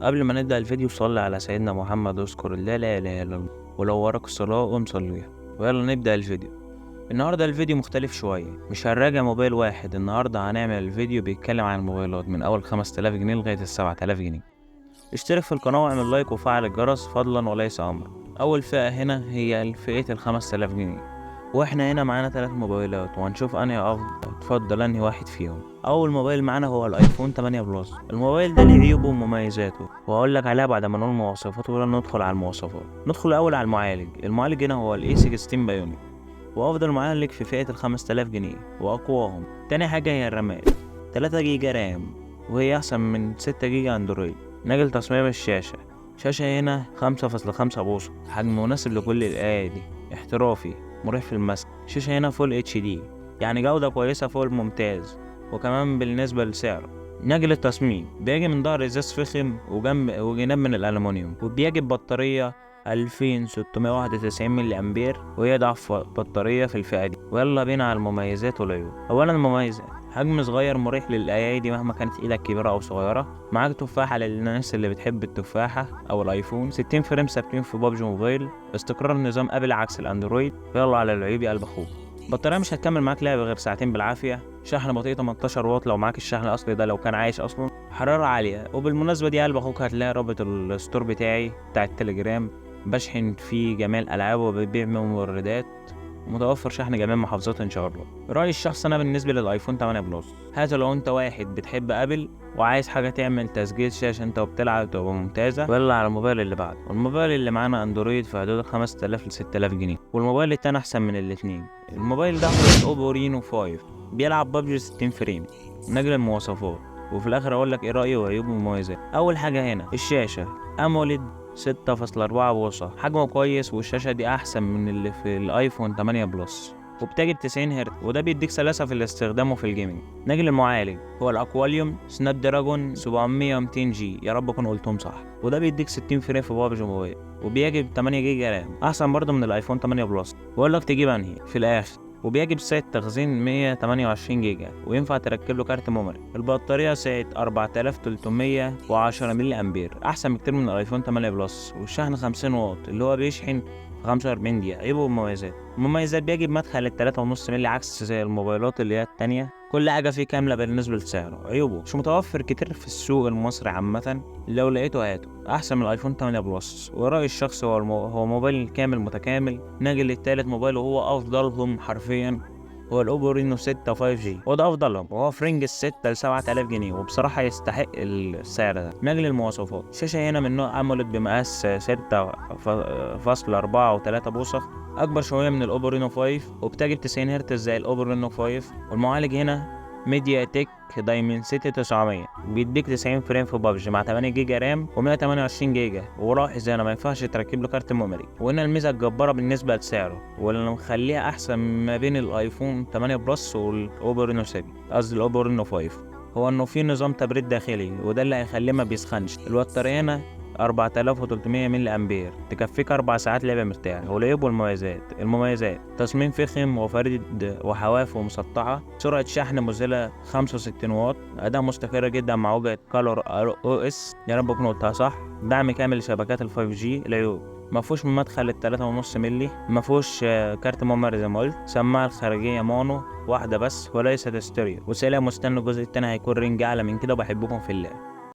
قبل ما نبدأ الفيديو صلي على سيدنا محمد واذكر الله لا إله إلا الله، ولو وراك الصلاة قوم صليها. ويلا نبدأ الفيديو. النهاردة الفيديو مختلف شوية، مش هنراجع موبايل واحد. النهاردة هنعمل الفيديو بيتكلم عن الموبايلات من أول 5000 جنيه لغاية 7000 جنيه. اشترك في القناة واعمل لايك وفعل الجرس فضلا وليس أمرا. أول فئة هنا هي فئة 5000 جنيه، واحنا هنا معانا 3 موبايلات وهنشوف انهي افضل. اتفضل انهي واحد فيهم. اول موبايل معانا هو الايفون 8 Plus. الموبايل ده ليه عيوبه ومميزاته وهقول لك عليها بعد ما نقول مواصفاته. ولا ندخل على المواصفات؟ ندخل الاول على المعالج. المعالج هنا هو ال A16 Bionic، وافضل معالج في فئة 5000 جنيه واقواهم. تاني حاجة هي الرامات، 3 جيجا RAM، وهي احسن من 6 جيجا اندرويد. نجل تصميم الشاشة، شاشة هنا 5.5 بوصة، حجم مناسب لكل الايادي، احترافي، مريح في المسك. شاشة هنا full HD، يعني جودة كويسة فوق الممتاز، وكمان بالنسبة لسعره. نجل التصميم بيجي من ظهر ازاز فخم وجنب وجناب من الالومنيوم، وبيجي ببطارية 2691 ملي امبير، وهي ضعف بطارية في الفئة دي. ويلا بينا على المميزات والعيوب. اولا المميزات، حجم صغير مريح للايادي مهما كانت ايدك كبيرة او صغيرة. معاك تفاحة للناس اللي بتحب التفاحة او الايفون. 60 frame ثابتين في PUBG Mobile. استقرار نظام ابل عكس الاندرويد. يلا على العيوب يا قلب اخوك. بطارية مش هتكمل معاك لعبة غير ساعتين بالعافية. شحن بطيء 18 واط لو معاك الشحن الاصلي ده لو كان عايش اصلا. حرارة عالية. وبالمناسبة دي يا قلب اخوك هتلاقي رابط ال store بتاعي بتاع التليجرام، بشحن فيه جميع الالعاب وببيع مبردات، متوفر شحن جميع المحافظات ان شاء الله. رأيي الشخصي انا بالنسبة للايفون 8 Plus، هذا لو انت واحد بتحب ابل وعايز حاجة تعمل تسجيل شاشة انت وبتلعب تبقى ممتازة. ويلا على الموبايل اللي بعده. والموبايل اللي معانا اندرويد في حدود 5000 ل 6000 جنيه، والموبايل التاني احسن من الاتنين. الموبايل ده هو الاوبو رينو 5، بيلعب بابجي 60 frame. نجل المواصفات وفي الاخر اقول لك ايه رأيي وعيوبه ومميزاته. اول حاجة هنا الشاشة AMOLED 6.4 بوصة، حجمه كويس، والشاشة دي أحسن من اللي في الآيفون 8 Plus، وبتجي 90 هرتز، وده بيديك سلاسة في الاستخدام وفي ال gaming. نجل المعالج هو ال Qualcomm Snapdragon 700 200 G، يا رب اكون قلتهم صح، وده بيديك 60 frame في PUBG Mobile، وبيجي ب 8 جيجا RAM، احسن برضه من الايفون 8 Plus. بقول لك تجيب انهي في الاخر. وبيجي بسعة تخزين 128 جيجا، وينفع تركب له كارت memory. البطارية سعة 4310 ملي امبير، احسن بكتير من الايفون 8 Plus. والشحن 50 واط اللي هو بيشحن في 45 دقيقة. عيوبه ومميزات. المميزات بيجي بمدخل 3.5 ملي عكس زي الموبايلات اللي هي التانية، كل حاجة فيه كاملة بالنسبة لسعره. عيوبه مش متوفر كتير في السوق المصري عامة، لو لقيته هاته، أحسن من الآيفون 8 Plus. ورأيي الشخصي هو موبايل كامل متكامل. نجي للتالت موبايل وهو أفضلهم حرفيا، هو الأوبو رينو 6 5G، وده أفضلهم، وهو في range 6 ل 7000 جنيه، وبصراحة يستحق السعر ده. نجل المواصفات، شاشة هنا من نوع AMOLED بمقاس 6.4 و3 بوصة، أكبر شوية من الأوبو رينو 5، وبتجي 90 هرتز زي الأوبو رينو 5. والمعالج هنا MediaTek Dimensity 900، بيديك 90 frame في بابجي مع 8 جيجا RAM و128 جيجا. ولاحظ هنا ما ينفعش تركب له كارت memory. وهنا الميزه الجباره بالنسبه لسعره واللي مخليها احسن ما بين الايفون 8 Plus والاوبو رينو 7، قصدي الاوبو رينو 5، هو انه في نظام تبريد داخلي، وده اللي هيخليه ما بيسخنش. البطاريه هنا 4300 ملي امبير، تكفيك 4 ساعات لعب مرتاح. والعيوب والمميزات. المميزات تصميم فخم وفريد وحواف مسطحة، سرعة شحن مذهلة 65 واط، أداء مستقر جدا مع واجهة ColorOS، يا رب أكون قلتها صح، دعم كامل لشبكات ال 5G. العيوب مفهوش مدخل 3.5 ملي، مفهوش كارت memory زي ما قلت، سماعة الخارجية mono واحدة بس وليست ستيريو. وسلام، مستني الجزء التاني هيكون range أعلى من كده، وبحبكم في الله.